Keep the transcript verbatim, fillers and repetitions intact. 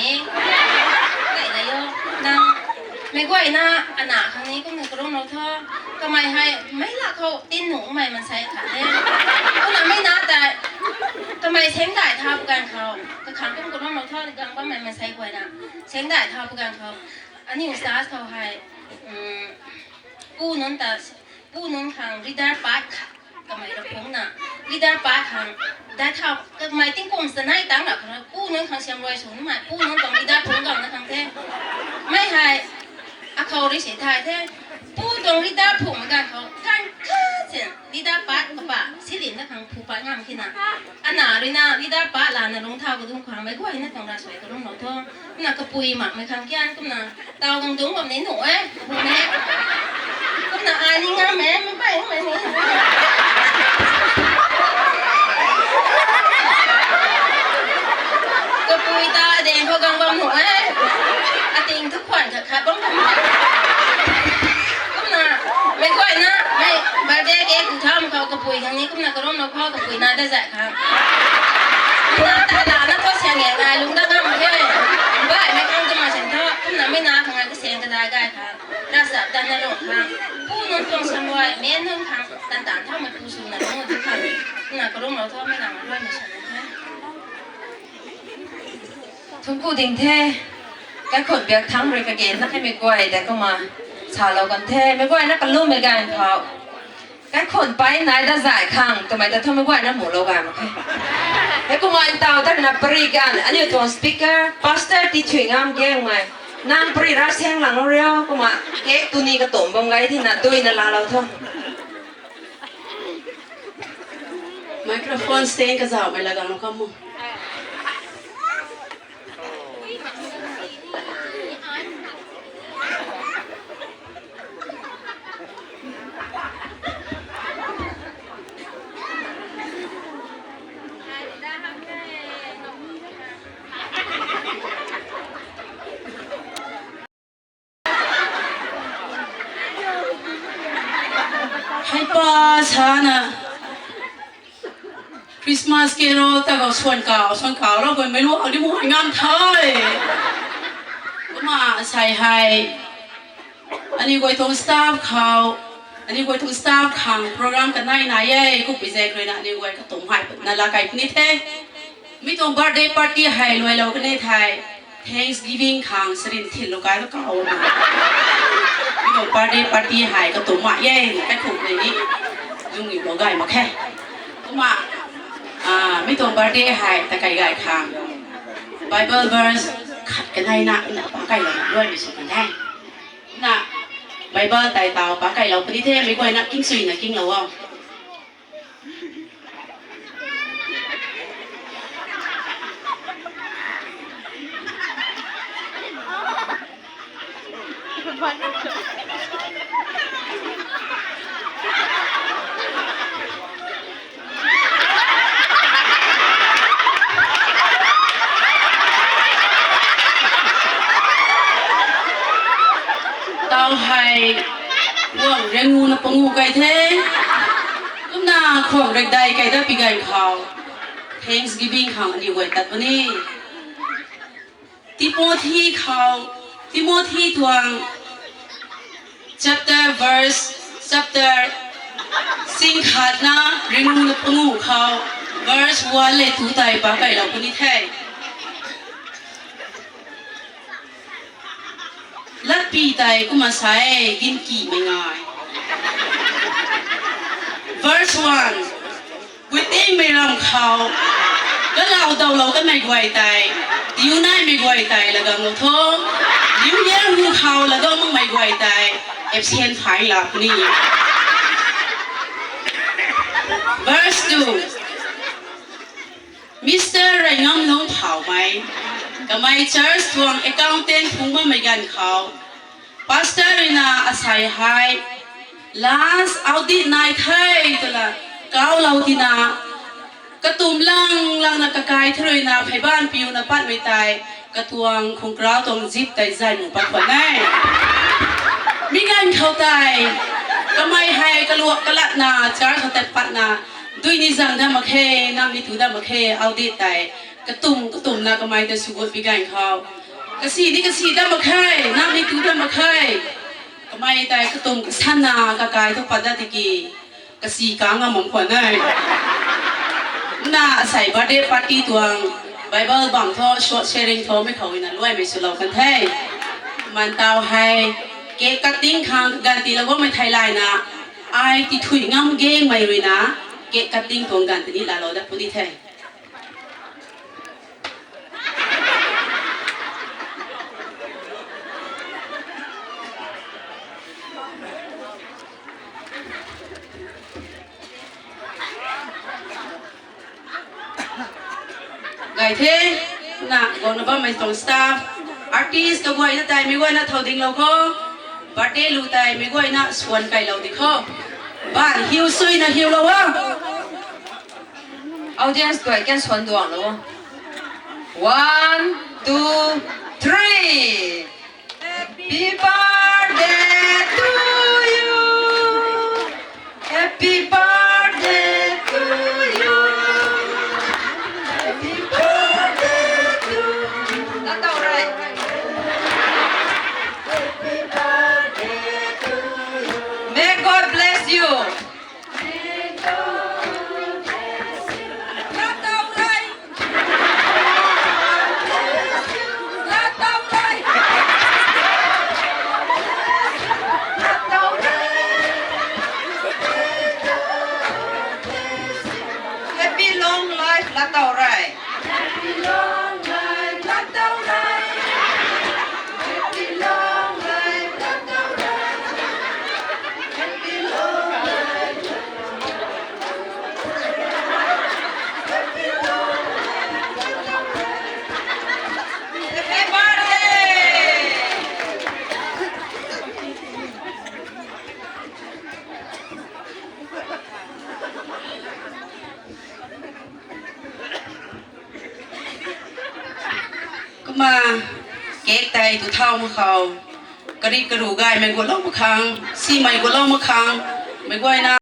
Kai la yo, nang, meic guayna, ana khang ni kumna karum lou tho, kamei hei meic lak khou tin nuhmei mansei khat the. Kumna mei na tei, kamei sengdai tha pu ganv khou, kakhang kum karum lou tho, gang bammei mansei guayna, sengdai tha pu ganv khou, aniu class khou hei, pu nunc ta, pu nunc khang leader path khat kamei ra phungna, leader path khang, dai thau kamei tingkum sa nai tang ra khang, pu nunc khang siam rui sw numei, pu nunc tuang leader phung gangna khang the. Mei hei, akhou ri si thay the, pu tuang leader phungmei ganv khou, ganv khat sin leader path kapa, silin na khang phu pat ngam kina. Ana rui na leader path lana lungc thau kadung khang mei guayna tuang ravsuai karum lou tho. Kumna kapui makmei khang kian kumna, taw gang dungc bam ni nuh e, bu ne. Kumna ai ni ngam e, mei bai mei ni. Kapui ta deng khou gang bam nuh e. Ating thu khwan khat khat bam bam. Kumna, mei guayna, mei birthday cake pu tham khou kapui khang ni, kumna karum lou khou kapui na da zat khang. Na ta da na khou siang e, ai lungc dat ngam the. Baihmei khang tu ma sin tho, kumna mei na khang ai kaseng kadai gay khang. Ravchap tanna lung khang. Pu nunc tuang siam rui, mei nunc khang, tan tan thaumei pu swna lung tu khang. Kumna karum lou tho, mei na ma rui mei sa the. Thungc ku ding the, kaikhun biak thangc rui kagenna khe mei guay de kumna salou kan the, mei guayna kalummei ganv khou. Kaikhun pei nai da zay khang, twmei ta thu mei guayna mulou gay mak khe. Hei kumna ntaw ta rui na pari ganv, aniu tuang speaker, pastor ti thui ngam gengmei. Nang pari ra seng lang riu, kumna cake tu ni katumc bam gay thina, duina laalou tho. Microphone stand kazauhmei la gang lou kha mo. Hei pa sana Christmas carol ta khou swan kau, swan kau lou guay mei lu hak ni mu hai ngam the. Kumna sei hei, aniu guay tuang staff khou, aniu guay tuang staff khang program kanei nai e, kumpui zaeng rui na aniu guay katumc hei na la kai puni the. Mi tuang birthday party hei luailou kanei thei, Thanksgiving khang sarin thinlou kai ta kau na. Mi tuang birthday party hei katumc mak e, kaikhun nei ni, zung ni lou gay mak khe. Kumna, mi tuang birthday hei ta kai gay khang Bible verse khat kaneina, na pa kailou na luaimei sw kan the. Na, Bible tei taw pa kailou puni the, mei guayna kingsuina kinglou o. Taw hei, guang riangnuna pangu kai the. Kumna khwang rikdai kai da pi ganv khou, Thanksgiving khang aniu guay tat puni. Timothy khou, Timothy tuang chapter, verse, chapter sing khatna, riangnuna pangu khou, verse one le tu tei pa kailou puni the. Latpi tei kumna sa e, ginkimei ngai. Verse one. Guitingmei ram khou, kalau dawlou kanmei guay tei, tiunaimei guay tei laganglou tho, New Year hu khou lagau makmei guay tei, absent phay la puni. Verse two. Mister Raingamlung Phaumei, kamei church tuang accountant phungc bammei ganv khou, pastor rui na asei hei, last audit nai the twna, kaulou tina, katumc lang langna kakai thu rui na pheybanv piuna patmei tei, katuang khungkrau tuang zip tei zay mu pat khwan e. Mi ganv khou tei, kamei hei kaluak kalatna, church khou tat patna, dui ni zang dat mak khe, nam ni tu dat mak khe, audit tei, Katum katumna kamei ta swguat pi ganv khou, kasi ni kasi dat mak khe, nam ni tu dat mak khe. Kamei tei katum kasanna kakai thu pat dat tiki, kasi kang ngam mak khwan e. Na asei birthday party tuang Bible bam thu, short sharing thu mei khou na luaimei swlou kan the. Mantau hei cake cutting khang ganv tiilou bammei thei layna, ai tithui ngam gengmei ruina cake cutting tuang ganv tini laalou dat puni the. Gay the, na guangna bammei tuang staff, artist kaguayna tei mei guayna thau dinglou kho, birthday lu tei mei guayna swan kailou di kho. Ban hiu suina hiulou a. Audience guay kan swan duanglou. One, two, three. Happy birthday to you. Happy birthday to you. Happy birthday to you. Lat tau rei. Happy birthday to you. May God bless you. May God bless you. Lat tau rei. Happy long life, lat tau rei. Kumna cake tei tu thau mak khou, kari karu gaymei gualou mak khang, simei gualou mak khang, mei guayna